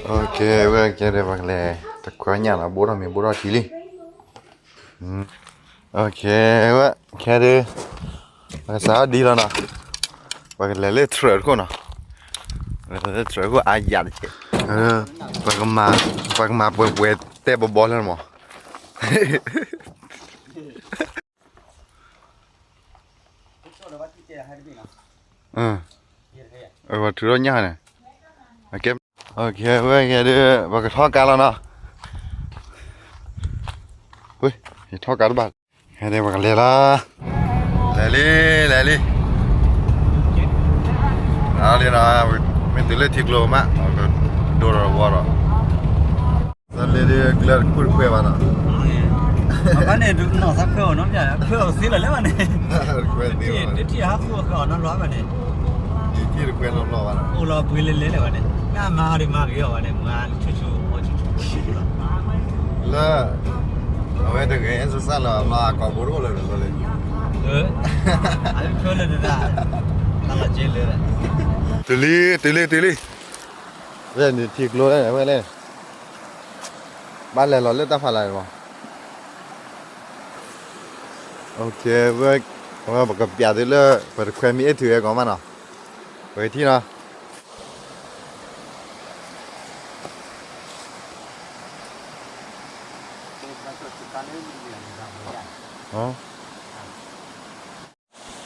ဝဲကဲဒီး ပှၤကလဲၤတခွါညၣ်လီၤ ဘိထီၣ်မ့ၤဘိထီၣ်ထံလံ. ဝဲ ခဲဒုး ပကစးထီၣ်ဒံလီၤနီၤ, ပှၤကလဲၤလၢထြၢးတခိၣ်နီၤ, လဲၤလၢထြၢးတခိၣ်အါယၤတက့ၢ်, ပှၤကမၤပှဲၤပှဲၤတဲဘီဘီလၢမး. ပှၤထုးထီၣ်ညၣ်န့ၣ်, ဝဲကဲဒုး ပှၤကထီၣ်ကါလီၤနီၤ, ယထီၣ်ကါတဘၣ်, ခဲဒုး ပှၤကလဲၤလီၤ, လဲၤလံ လဲၤလံ, လံနီၤ, မ့ၢ်တုၤလၢထံကျိမး ဒိၣ်ဒီးဝီဒီး တၢ်လၢဒုးကျၢတခိၣ်တခွဲးဘၣ်နီၤ, အဘၣ်န့ၣ် နီၢ်သးခွဲးအီၤနီတဘျီ ခွဲးအီၤသ့လီၤလၢဘၣ်န့ၣ်, တထံၣ်ဟးဃုအီၤနီတဘျီဘၣ်န့ၣ်, ယထံၣ်တခွဲးနီတဘျီဘၣ်နီၤ, အိၣ်လီၤပှ့ၤလဲၤလဲၤလၢၤဘၣ်န့ၣ်, နမၤအီၤဒုးမၤဂ့ၤအီၤဘၣ်န့ၣ် မၤလၢဆူၣ်ဆူၣ်အီၣ်ဆူၣ်ဆူၣ်လီၤ, လၢ အဝဲတဂ့ၤ စစၢ်လီၤ လီၤအကိာ်ဘိတအိၣ်လၢၤလီၤလၢ, အလၢထွဲလၢၤတၢ်, တၢ်လီၤကဲလၢၤ, တုၤလံ တုၤလံ တုၤလံ, ဝဲန့ၣ်ထံကျိဝဲလဲၣ်, ဘၣ်လဲၤလီၤလၢတၢ်ဖးလၢ်မး, ဝဲ ပကပျးသုလၢ ပတခွဲးမံၤအ့ၣ်ထုးဝဲကီးမးနီၤ, ပကထံၣ်နီၤ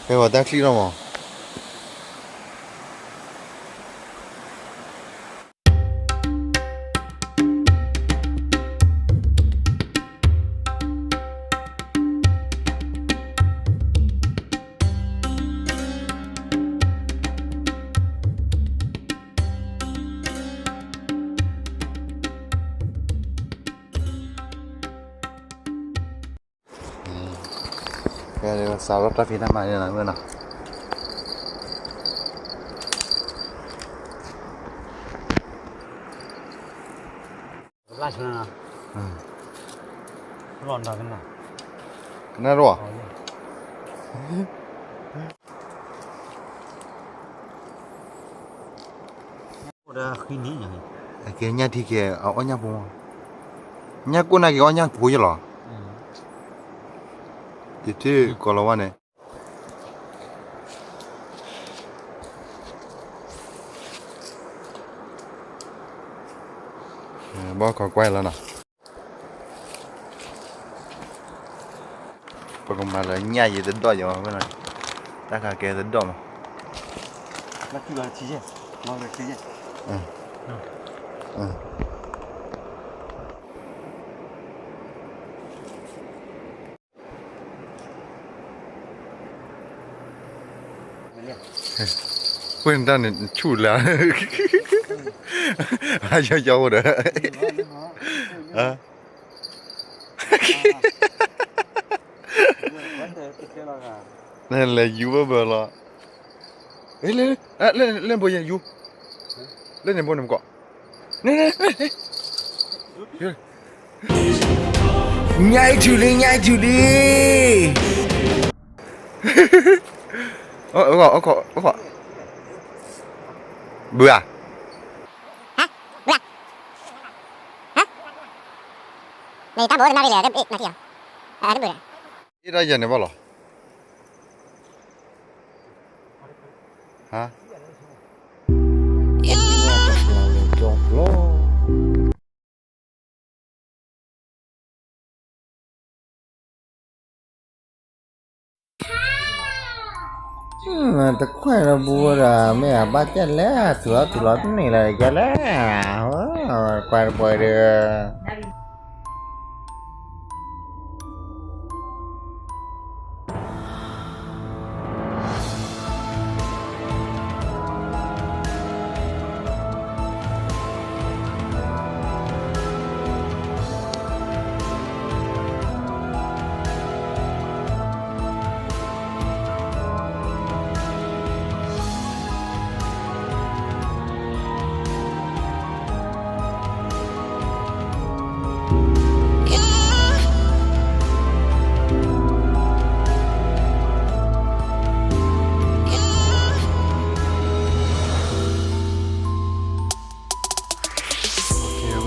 ဖဲဝဲတၢ်ချံနီၤမး. Saro traffic na mani na mena. Naro. အကဲညၣ်ထံကဲ အအီၣ်ညၣ်ဖိမး, ညၣ်ကိၢ်နာ်က့ၤအီၣ်ညၣ်ဖိယလီၤ, ယထံၣ်ကီးလီၤဝဲန့ၣ်, ဘၣ်ခီကွၢ်လီၤနီၤ. ပကမၤလၢညၣ်ယံၤတဒီၣ်ယၤဝဲနီၤ, တၢ်ခါကဲတဒီၣ်မး. Quên ta nè chu la. Ai cho cho đó. Nè lẹ yú bơ bơ lo. Ê, lê, lê, à, lê, lê bơ yú. Lê nè bơ nè bơ. Nè, nè, nè, nè. Nhảy thử đi, nhảy thử đi. Ơ, ơ, ơ, ơ, ơ. Bơ à? Hả? Bơ à? Hả? Này ta bố na đi lẹ, ê, na đi à? À, bơ à? Ê, đó giờ này bao lọ? Hả? Tơ khuê lơ bu đa, mê a bá chă lĕ, thử lơ, thử lơ tơ nê lĕ chă lĕ. Khuê lơ bu đa.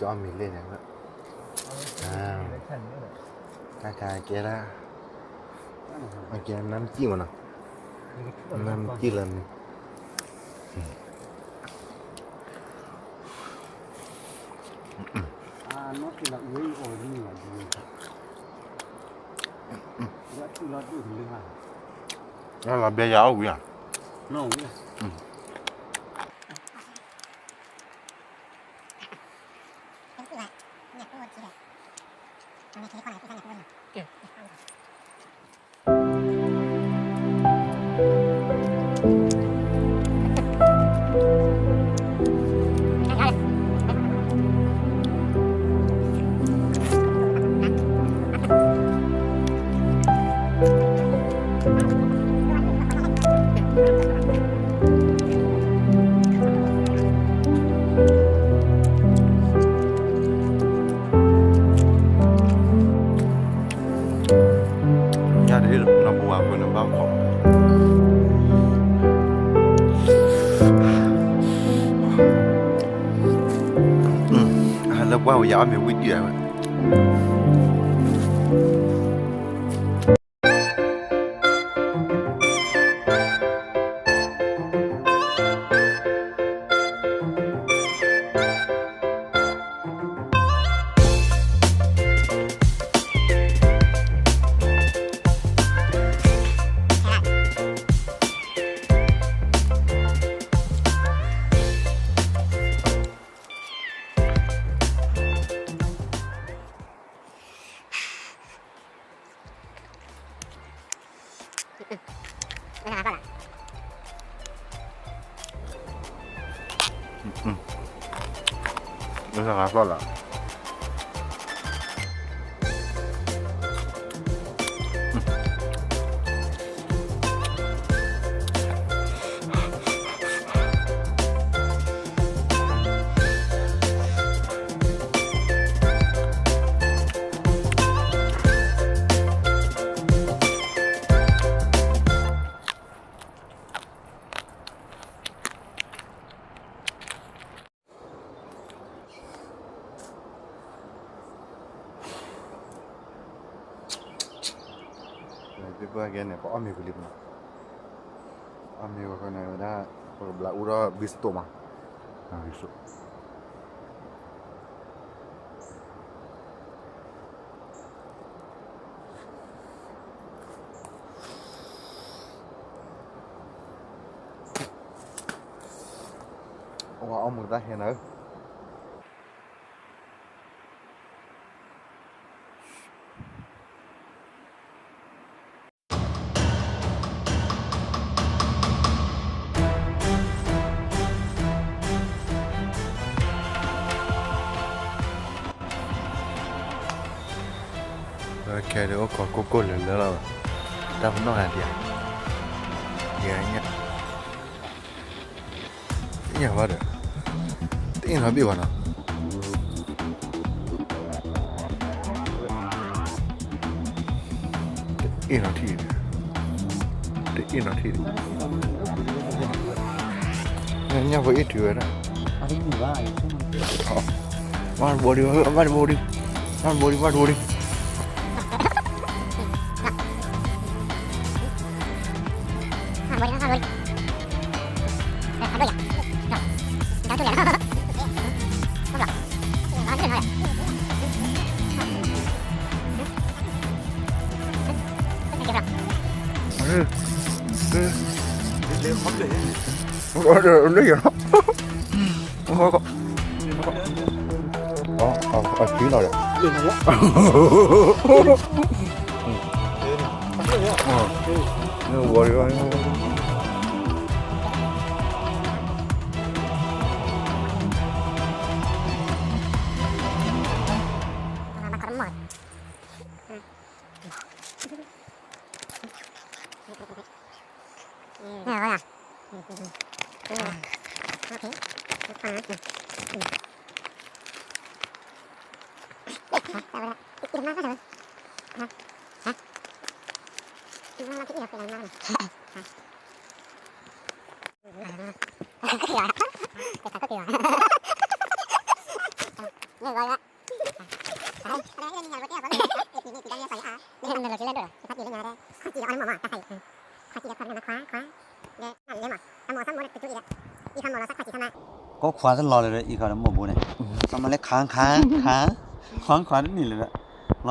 ကၠီမ့ၢ်လဲၣ်န့ၣ်, တၢ်ခါကဲဒၣ်, အကဲ နမ်ကံၣ်မနီၤ, နမ်ကံၣ်လၢမ့ၢ် လီၤဘဲယၤအီၣ်ဝံၤဧါ. ညၣ်တအ့ၣ်နီၢ်ပူၤဝဲအဃိန့ၣ် ဘၣ်ခိး, လၢပှၢ်ဝဲယၤအီၣ်မ့ၤဝံၤတံၢ်ဝဲ. ပှၤကဲန့ၣ် ပအီၣ်မ့ၤဝံၤလံမနီၤ, အီၣ်မ့ၤဝံၤဃီန့ၣ်ဝဲဒၣ် ပကဘျးအူဒီးဘံစတိၣ်မး, ဘံစတိၣ် အီၣ်မ့ၤတၢ်ဟဲနၤဧၢ. ခဲဒုးအိၣ်ခိးကိၢ်ကိၢ်လၢလၢလီၤ, တၢ်ပနီၣ်ဂၤဒံးဧါ, ယညၣ် တအ့ၣ်ဘၣ်ဒီး, တအ့ၣ်နီၤဘ့ၣ်ဘၣ်နီၤ, တအ့ၣ်နီၤထံၣ်, တအ့ၣ်နီၤထံၣ်, ညၣ်ဖိအ့ၣ်တုၤဝဲဒၣ်, ဘၣ်တဘိဒံး, ဘၣ်တဘိဒံး, ဘၣ်တဘိဒံး, ဘၣ်တဘိဒံး. လၢယၤလီၤ, အီၣ် အစုလီၤဒီး, ကိးခွါတလီၤလၢအံၤခီဒီးမိၢ်ဘိန့ၣ်, သးမၤလၢခါခါခါ, ခွါခွါတန့ၢ်လၢၤဒီး, လီၤ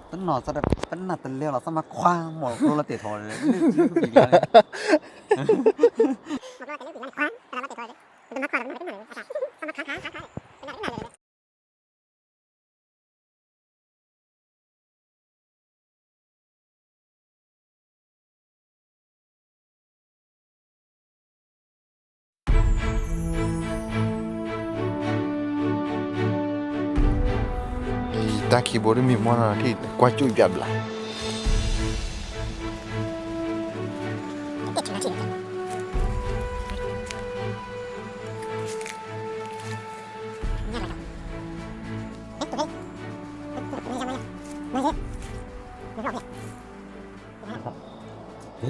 တနီၤသးပနၢ်တလဲလီၤ သးမၤခွါမိၢ်ကျိလီၤတဲာ်ထီၣ်လၢ, တၢ်ခံဘိတမံၤမီၢ်နီၤ ကွၢ်ကၠူၣ်ပျးဘျ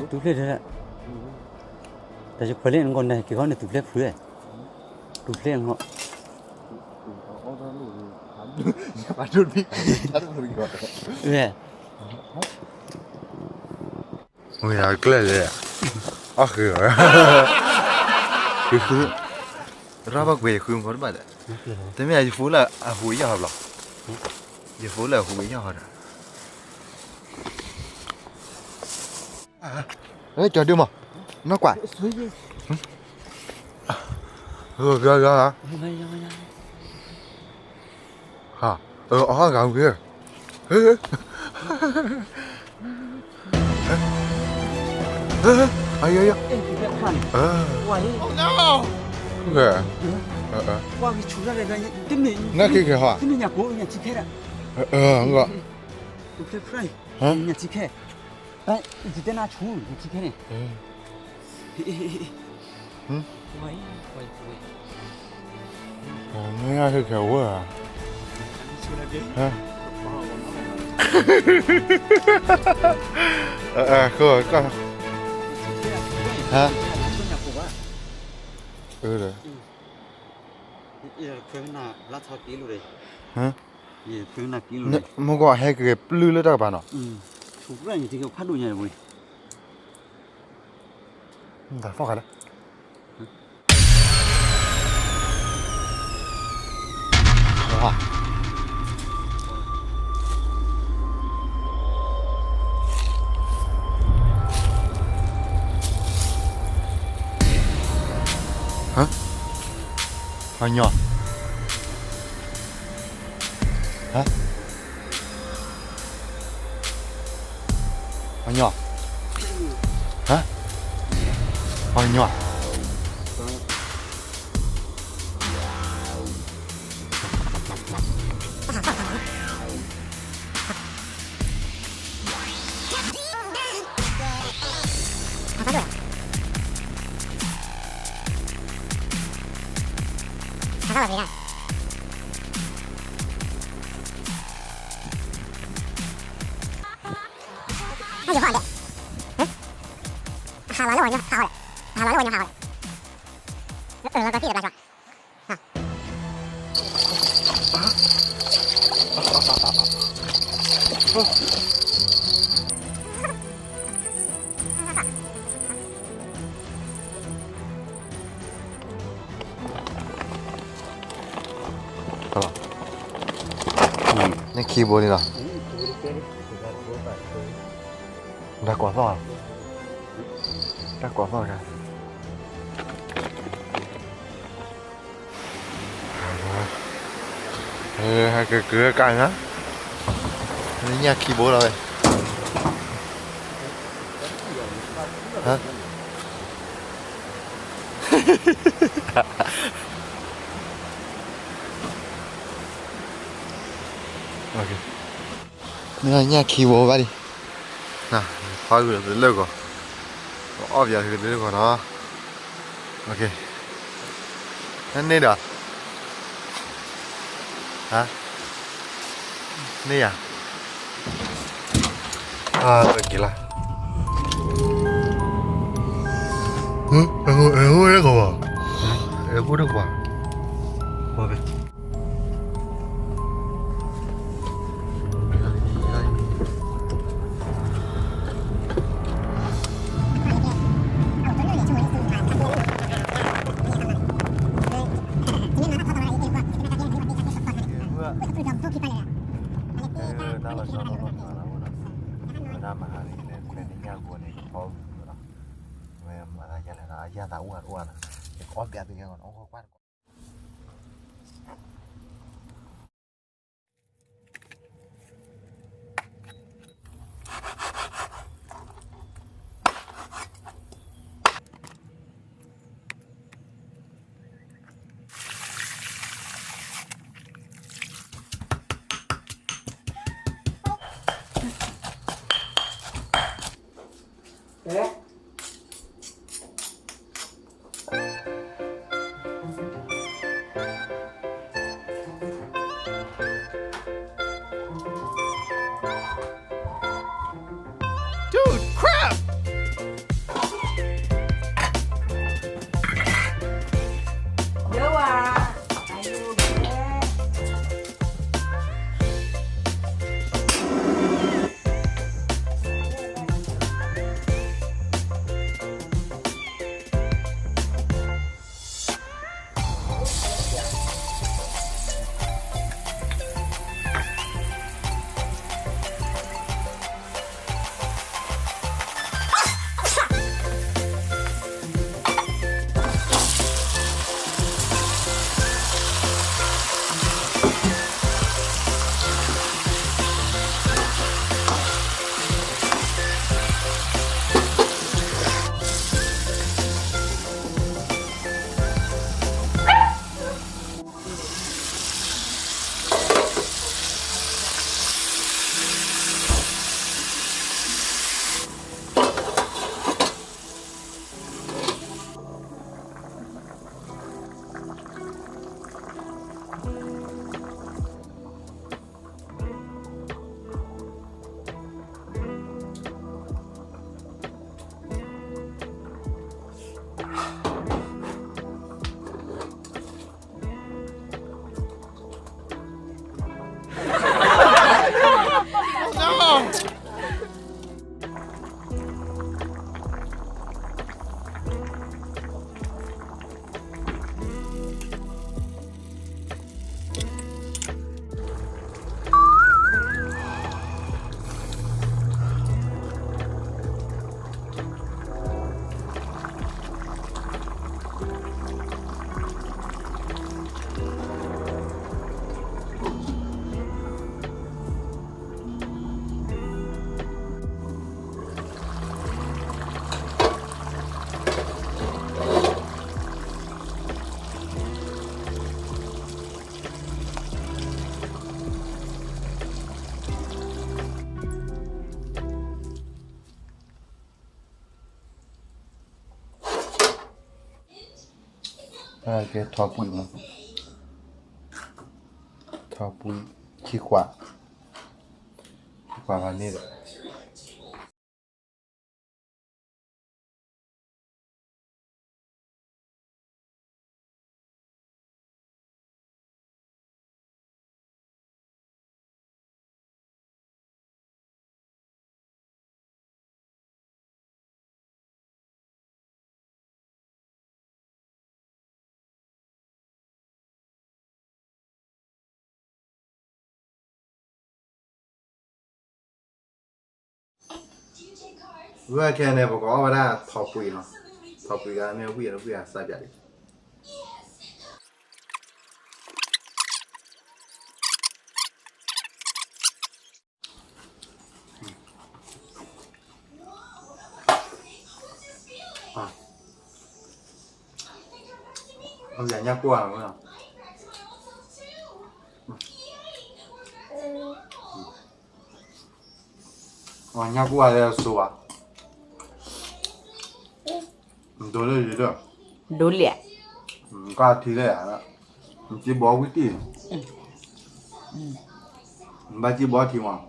း တူၢ်ဖျဲၣ်, တၢ်ယခွဲးလၢနဂီၢ်န့ၣ် က့ၤဃီန့ၣ်တူၢ်ဖျဲၣ်ဖု, တူၢ်ဖျဲၣ်နဂီၢ်, ဝဲ, မုၢ်နၤကျဲလဲၣ်, အီၣ်ဃုာ်, ယဃု, ရၢ်ဘၣ်ကွဲးယဃုမီၤတဘၣ်ဒီး, တမ့ၢ်ယဖိလၢအဟူးယၢ်ဟီဘျီ, ယဖိလၢအဟူးယၢ်ဟီဒီး ကၠီဒုမး, နီၢ်ကွၢ်, ဂၤဂၤဂၤ, အီၣ်ဂၤဝံၤ, အယယ, နၢ်က့ၤကဲဟီ, တမ့ၢ်ညါကိးညါထံခဲဒၣ်, ညါထံခဲ, ယတဲနၤဆူညါထံခဲန့ၣ်, မ့ၢ်ဟဲခဲဝဲဧါ, ဟဲ, က, ဟဲ, အၢ, မ့ၢ်ကီးဟဲက့ၤပျုၢ်လၢတၢ်ကပၤနီၤ, တၢ်ဖီၣ်ဃာ်လၢ ဟါ, ဟါညီ, ဟါ, ဟါညီ, ဟါ, ဟါညီ. ဟါလီၤလၢဝဲညါဟါလီၤ, ဟါလီၤလၢဝဲညါဟါလီၤ, အၢ လီၤကသံၣ်လၢဘျါဆှါ. နခံဘိန့ၣ်လီၤ. တၢ်ကိးသီၣ်, တၢ်ကိးသီၣ်တခါ. ဟဲကကကါနၤ, ညၣ်ခံဘိလီၤဝဲ, ညၣ်ခံဘိဘၣ်လံ, ဖီဂုာ်လၢကီၢ်, အီၣ်ပယီၤလၢကီၢ်နီၤ, န့ၣ်ဒီး န့ၣ်ယၤ, က့ၤလီၤ, အဲၣ်ကိၣ်တကွၢ်, အဲၣ်ကိၣ်တကွၢ်, Dude, crap!ကဲထီၣ်ပှံၢ်မး, ထီၣ်ပှံၢ်, ခံကွၢ်, ခံကွၢ်ဘၣ်န့ၣ်ဒီး ဝဲခဲန့ၣ် ပကအီၣ်ဝဲဒၣ်ထီၣ်ပှံၢ်နီၤ, ထီၣ်ပှံၢ်ဂၤမ့ၢ်ဝံၣ်အီၤတဝံၣ်အစၢ်ပၠးလံ. ညၣ်ကိၢ်ဧါ, ညၣ်ကိၢ်ဧါလၢအစိၤဧါ, ဒိလၢယဒၢ, ဒိလံ, ကထံလၢယၤ, စ့ဘီဝံတံၢ်, ဘၣ်စ့ဘီထံမး,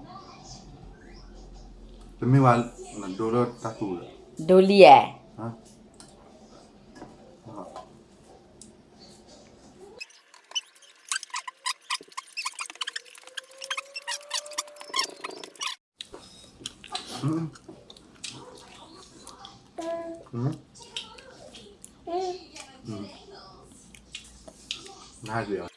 တမ့ၢ်ဘၣ်, ဒိလၢတၢ်သူၣ်လၢ, ဒိလံဧါ.